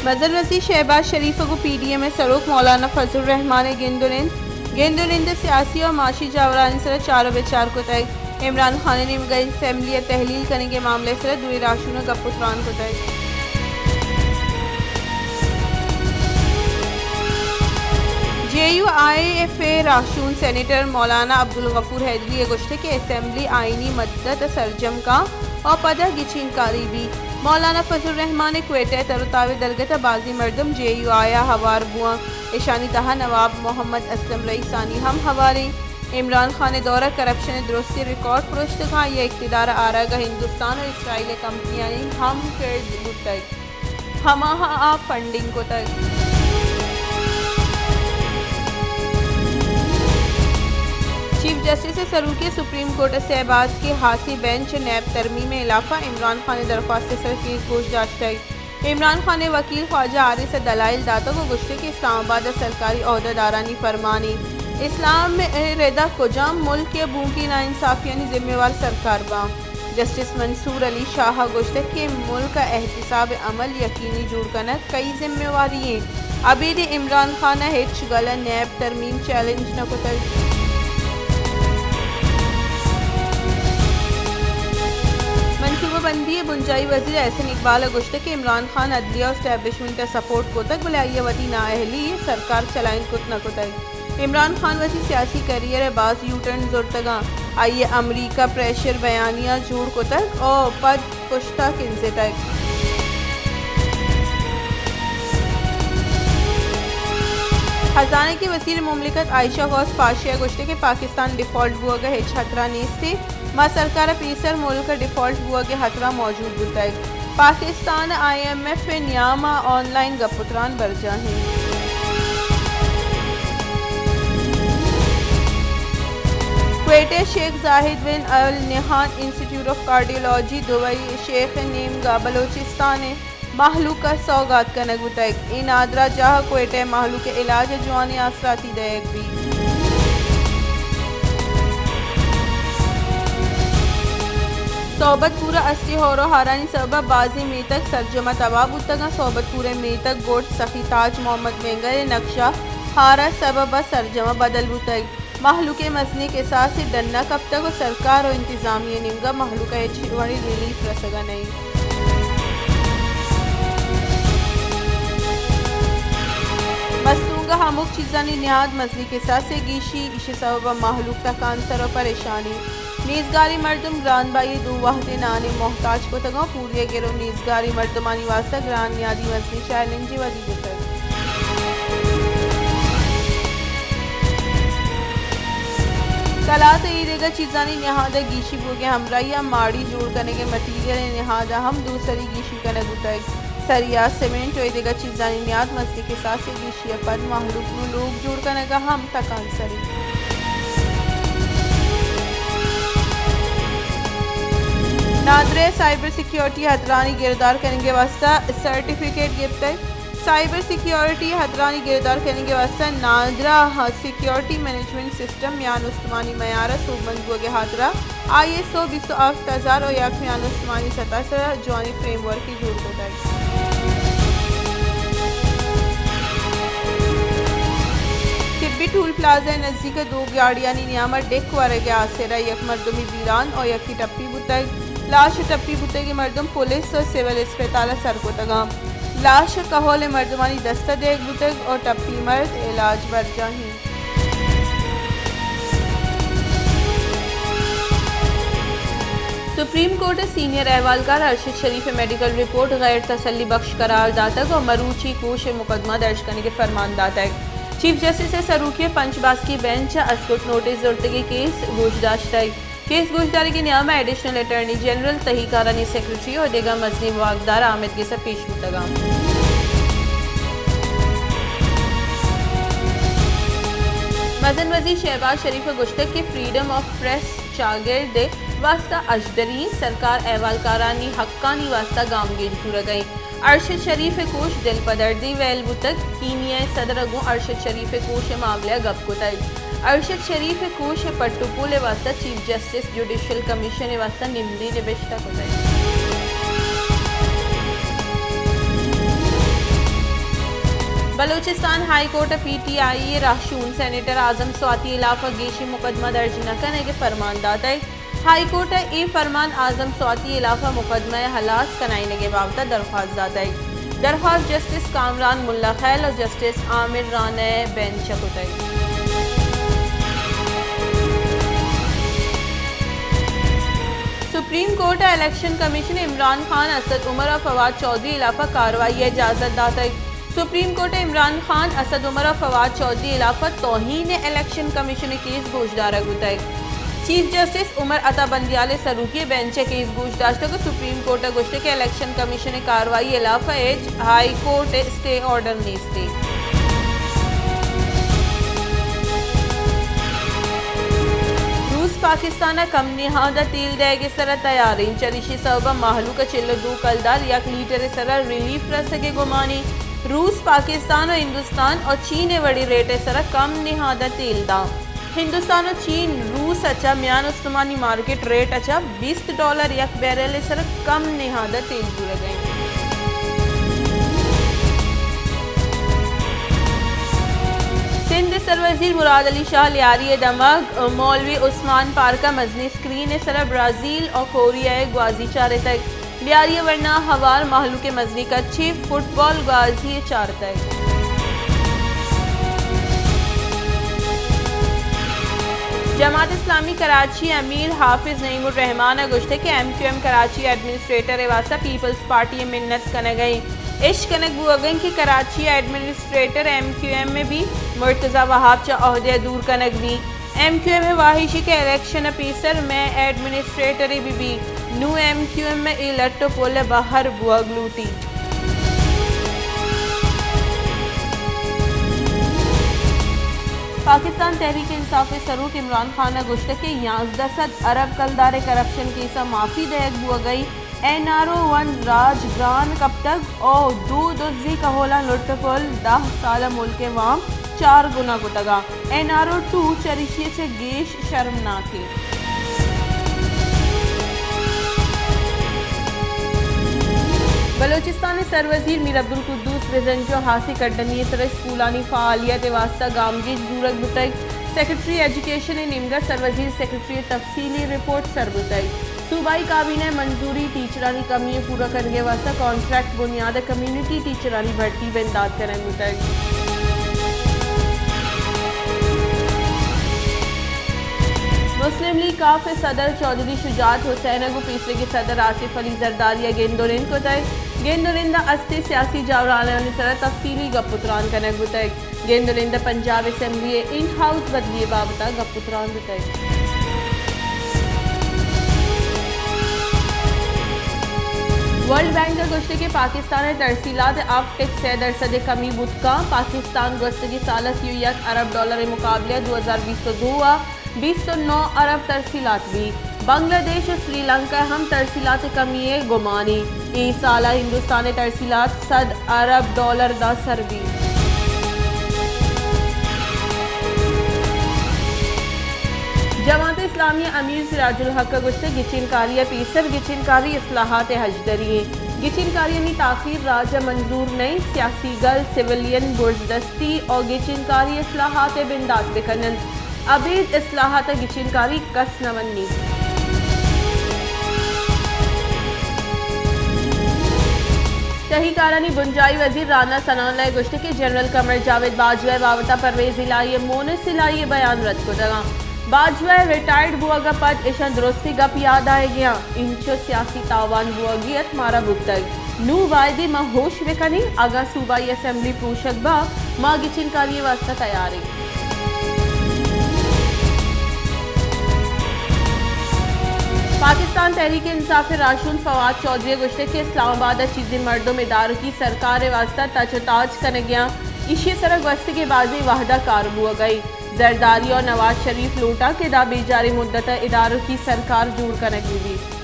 مزن وزیر شہباز شریف ء گوں پی ڈی ایم ء سروک مولانا فضل الرحمان ء گند ء نند، گند ء نند ء سیاسی ء معاشی جاورانی سرا چار ء بچار کتگ۔ عمران خان ء نیمگ ء اسمبلی ء تحلیل کنگ ء معاملہ ء سرا دوئیں راہشون ء گپ ء تران کتگ۔ جے یو آئی ایف ء راہشون سینیٹر مولانا عبدالغفور حیدری ء گوشتگ کہ اسمبلی آئینی مدت ء سرجم کاں ء پدا گچین کاری بیت۔ مولانا فضل الرحمان ء کوئٹہ ء تر ء تاب ء درگت ء بازیں مردم جے یو آئی ء ہوار بوان، اشانی تہا نواب محمد اسلم رئیسانی ہم ہواریں۔ عمران خان ء دور ء کرپشن ء درستیں ریکارڈ پروشتگ، آئی ء اقتدار ء آرگ ء ہندوستان ء اسرائیل ء کمپنیانی ہم کرد بوتگ، ہماہاں آ فنڈنگ کتگ۔ چیف جسٹس ء سروکی ء سپریم کورٹ ء سئے باسکی ہاسی بینچ ء نیب ترمیم ء ہلاف ء عمران خان ء درخواست ء سر کیس گوش داشتگ۔ عمران خان ء وکیل خواجہ حارث ء دلائل داتگ ء گوشتگ کہ اسلام آباد ء سرکاری عہدہ دارانی فرمانی اسلام ء رد ء کجام ملک ء بونکی ناانصافیانی ذمہ وار سرکار باں۔ جسٹس منصور علی شاہ ء گوشتگ کہ ملک ء احتساب عمل یقینی جوڑ کنگ کئی ذمہ واری ایں۔ ابید عمران خان ء ہچ گل ء نیب ترمیم چیلنج نہ کتگ۔ منصوبہ بندی ء بنجاہی وزیر احسن اقبال ء گوشتگ کہ عمران خان عدلیہ ء اسٹیبلشمنٹ ء سپورٹ کتگ، بلے آئی ء وتی نااہلی ء سرکار چلائینت کت نہ کتگ۔ عمران خان وتی سیاسی کیریئر ء باز یو ٹرن زرتگاں، آئی ء امریکہ پریشر بیانیہ جوڑ کتگ ء پد پشتا کنزتگ۔ خزانہ کی وزیر مملکت عائشہ غوث پاشا گوشتگ کہ پاکستان ڈیفالٹ بوگ ء ہچ خطرہ نیست، ما سرکار ء پیسر ملک ء ڈیفالٹ بوگ ء خطرہ موجود بوتگ۔ پاکستان ء آئی ایم ایف ء نیام ء آن لائن گپ ء تران برجاہ انت۔ کوئٹہ شیخ زاہد بن ال نہان انسٹیٹیوٹ آف کارڈیولوجی دبئی شیخ ء نیمگ ء بلوچستان ء مہلوک ء سوگات کنگ بوتگ۔ اے نادراہ جاہ ء کوئٹہ ء مہلوک ء علاج ء جوانیں آسراتی دئیگ بیت۔ صحبت پور ء استیں ہور ء ہارانی سبب ء بازیں میتگ سرجم ء تباہ بوتگ انت۔ صحبت پور ء میتگ گڈ سخی تاج محمد مینگل ء نقشہ ہار ء سبب ء سرجم ء بدل بوتگ۔ مہلوک ء مزنیں کساسے ڈن ء کپتگ ء سرکار ء انتظامیہ ء نیمگ ء مہلوک ء ہچ وڑیں ریلیف رسگ ء نہ انت۔ مستونگ ء ہمک چیزانی نہاد مزنیں کساسے گیشی، ایشی سبب ء مہلوک تکانسر ء پریشانی۔ نیزگاری مردم گران بہائی ء دو وہدے نان ء محتاج کتگ انت۔ پوری ء گرو نیزگاری مردمانی واستہ گران نیادی مزنیں چیلنجے ودی بوتگ۔ کلات ء اے دگہ چیزانی نہاد ء گیشی بوگ ء ہمراہی ء ماڑی جوڑ کنگ ء مٹیریل ء نہاد ء ہم دو سری گیشی کنگ بوتگ۔ سریا، سیمنٹ ء اے دگہ چیزانی نیاد مزنیں کساسے گیشی ء پد مہلوک نوں لوگ جوڑ کنگ ء ہم تکانسر انت۔ نادرہ ء سائبر سیکیورٹی ہترانی گردار کنگ ء واستہ سرٹیفکیٹ گپتگ۔ سائبر سیکیورٹی ہترانی گردار کنگ ء واستہ نادرہ ء سیکیورٹی مینجمنٹ سسٹم میان استمانی معیار ء سوبمند بوگ ء ہاترا آئی ایس او بیست و ہفت ہزار و یک میان استمانی سطح ء سرا جوانیں فریم ورکے جوڑ کتگ۔ طبی ٹول پلازہ ء نزیک ء دو گاڑیانی نیام ء ڈیک ورگ ء آسر ء یک مردمے بیران ء یکے ٹپی بوتگ۔ لاش ء ٹپی بوتگیں مردم پولیس ء سول اسپتال ء سر کتگ انت۔ لاش ء کہول ء مردمانی دست ء دئیگ بوتگ ء ٹپی مرد ء علاج برجاہ انت۔ سپریم کورٹ ء سینئر احوالکار ارشد شریف ء میڈیکل رپورٹ غیر تسلی بخش قرار داتگ ء مروچی کوش ء مقدمہ درج کنگ ء فرمان داتگ۔ چیف جسٹس ء سروکی ء پنچ باسکی بینچ ء اسکٹ نوٹس زرتگیں کیس گوش داشتگ۔ کیس گوشدارگ ء نیام ء ایڈیشنل اٹارنی جنرل، تہی کارانی سیکرٹری ء دگہ مزنیں واکدار آمدگس ء پیش بوتگ انت۔ مزن وزیر شہباز شریف ء گوشتگ کہ فریڈم آف پریس چاگرد ء واستہ اژدری انت، سرکار احوالکارانی حقانی واستہ گامگیج زورگ ء انت۔ ارشد شریف ء کوش دل پہ دردیں ویل بوتگ۔ کینیا ء صدر ء گوں ارشد شریف ء کوش ء معاملہ ء گپ کتگ۔ ارشد شریف ء کوش ء پٹ ء پول ء واستہ چیف جسٹس جوڈیشل کمیشن ء واستہ نمدے نبشتہ کتگ۔ بلوچستان ہائی کورٹ ءَ پی ٹی آئی ءِ راہشون سینیٹر اعظم سواتی ءِ ہلاف ءَ گیشیں مقدمہ درج نہ کنگ ءِ فرمان داتگ۔ ہائی کورٹ ءِ اے فرمان اعظم سواتی ءِ ہلاف ءَ مقدمہ ءِ ہلاس کنائینگ ءِ بابت ءَ درخواست داتگ۔ درخواست جسٹس کامران ملا خیل ءُ جسٹس عامر رانا ءِ بینچ ءَ کتگ۔ سپریم کورٹ ءَ الیکشن کمیشن ءَ عمران خان، اسد عمر ءُ فواد چوہدری ءِ ہلاف ءَ کارروائی ءِ اجازت داتگ۔ سپریم کورٹ ءَ عمران خان، اسد عمر ءُ فواد چوہدری ءِ ہلاف ءَ توہین الیکشن کمیشن ءِ کیس گوشدارگ بوتگ۔ چیف جسٹس عمر عطا بندیال ءِ سروکی ءِ بینچ ءَ کیس گوش داشتگ ءُ سپریم کورٹ ءَ گوشتگ کہ الیکشن کمیشن ءِ کارروائی ءِ ہلاف ءَ ہچ ہائی کورٹ ءِ اسٹے آرڈر نیست۔ روس پاکستان ءَ کم نہاد ءَ تیل دئیگ ءِ سر ءَ تیار اِنت، چریشی ءِ سبب ءَ مہلوک ءَ چل ءُ دو کلدار یک لیٹر ءِ سر ءَ ریلیف رسگ ءِ گمان اِنت۔ روس پاکستان ءُ ہندوستان ءُ چین ءِ وڑیں ریٹ ءِ سر ءَ کم نہاد ءَ تیل داں۔ ہندوستان ءُ چین روس ءَ چہ میان استمانی مارکیٹ ریٹ ءَ چہ بیست ڈالر یک بیرل ءِ سر ءَ کم نہاد ءَ تیل زورگ ءَ اِنت۔ سندھ ءِ سروزیر مراد علی شاہ لیاری ءِ دمگ مولوی عثمان پارک ءَ مزنیں اسکرین ءِ سر ءَ برازیل ءُ کوریا ءِ گوازی چارتگ۔ لیاری ءِ ورنا ہوار مہلوک ءِ مزنیں کچے فٹبال گوازی ءَ چارتگ۔ جماعت اسلامی کراچی ءِ امیر حافظ نعیم الرحمان ءَ گوشتگ کہ ایم کیو ایم کراچی ءِ ایڈمنسٹریٹر ءِ واستہ پیپلز پارٹی ءِ منت کنگ ءَ اِنت۔ اش کنگ بوگ ءَ اِنت کہ کراچی ءِ ایڈمنسٹریٹر ایم کیو ایم ءِ بی، مرتضی وہاب چہ عہدہ ءَ دور کنگ بی۔ ایم کیو ایم ءِ واہش اِنت کہ الیکشن ءَ پیسر مئے ایڈمنسٹریٹرے بہ بی۔ نوں ایم کیو ایم ءَ اے لٹ ءُ پل ءَ بہر بوگ لوٹی۔ پاکستان تحریک انصاف ءِ سروک عمران خان ءَ گوشتگ کہ یازدہ سد ارب کلدار ءِ کرپشن کیس ءَ معافی دئیگ بوگ ءَ اِنت۔ این آر او ون راج گران کپتگ ءُ دو دزی کہولاں لٹ ءُ پل، دہ سال ءَ ملک ءِ وام چار گنا کتگ ءُ این آر او ٹو چریشی ءَ چہ گیش شرمناک اِنت۔ بلوچستان ءِ سروزیر میر عبدالقدوس بزنجو ہاسی کڈنی ءِ سر ءَ اسکولانی فعالیت ءِ واستہ گامگیج زورگ بوتگ۔ سیکرٹری ایجوکیشن ءِ نیمگ ءَ سروزیر سیکرٹری ءِ تفصیلی رپورٹ سر بوتگ۔ صوبائی کابینہ ءِ منظوری ٹیچرانی کمی ءِ پورا کنگ ءِ واستہ کانٹریکٹ بنیاد ءَ کمیونٹی ٹیچرانی بھرتی بندات کنگ بوتگ۔ مسلم لیگ کاف ءِ صدر چوہدری شجاعت حسین ءَ گوں پیسریگیں صدر آصف علی زرداری ءَ گند ءُ نند کتگ۔ گند ءُ نند ءَ استیں سیاسی جاورانانی سر ءَ تفصیلی گپ ءُ تران کنگ بوتگ۔ گند ءُ نند ءَ پنجاب اسمبلی ءِ ان ہاؤس بدلی ءِ بابت ءَ گپ ءُ تران بوتگ۔ ورلڈ بینک ءَ گوشتگ کہ پاکستان ءِ ترسیلات ءَ ہفت ٹک سئے درسد ءِ کمی بوت کنت۔ پاکستان گوستگیں سال ءَ سی ءُ یک ارب ڈالر ءِ مقابلہ ءَ دو ہزار بیست ءُ دو ءَ بیست ءُ نو ارب ترسیلات بیت۔ بنگلہ دیش ءُ سری لنکا ءَ ہم ترسیلات ءِ کمی ءِ گمان اِنت۔ اے سال ءَ ہندوستان ءِ ترسیلات سد ارب ڈالر داں سر بیت۔ جماعت اسلامی ءِ امیر سراج الحق ءَ گوشتگ، گچین کاری ءَ پیسر گچین کاری اصلاحات ءِ ہژدری اِنت۔ گچین کاریانی تاخیر راج ءَ منظور نہ اِنت۔ سیاسی گل، سویلین برزدستی ءُ گچین کاری اصلاحات ءِ بندات بہ کن اَنت۔ ابید اصلاحات ءَ گچین کاری کس نہ منیت۔ تہی کارانی بنجاہی وزیر رانا ثناء اللہ ءَ گوشتگ کہ جنرل قمر جاوید باجوہ ءِ بابت ءَ پرویز الہی ءِ مونس الہی ءِ بیان رد کتگ اَنت۔ باجوہ ءِ ریٹائرڈ بوگ ءَ پد اشاں درستیں گپ یاد آیگ ءَ اَنت۔ انچو سیاسی تاوان بوگی ات مارا بوتگ۔ نوں بائدیں ما ہوش بہ کنیں، اگاں صوبائی اسمبلی پروشگ بہ، ما گچین کاری ءِ واستہ تیار ایں۔ پاکستان تحریک انصاف ءِ راہشون فواد چوہدری ءَ گوشتگ کہ اسلام آباد ءَ چیزے مردم ادارکی سرکار ءِ واستہ تچ ءُ تاچ کنگ ءَ اَنت، ایشی ءِ سر ءَ گوستگیں بازیں وہد ءَ کار بوگ ءَ اِنت۔ زرداری ءُ نواز شریف لوٹ اَنت کہ داں بیجاریں مدت ءَ ادارکی سرکار جوڑ کنگ بہ بیت۔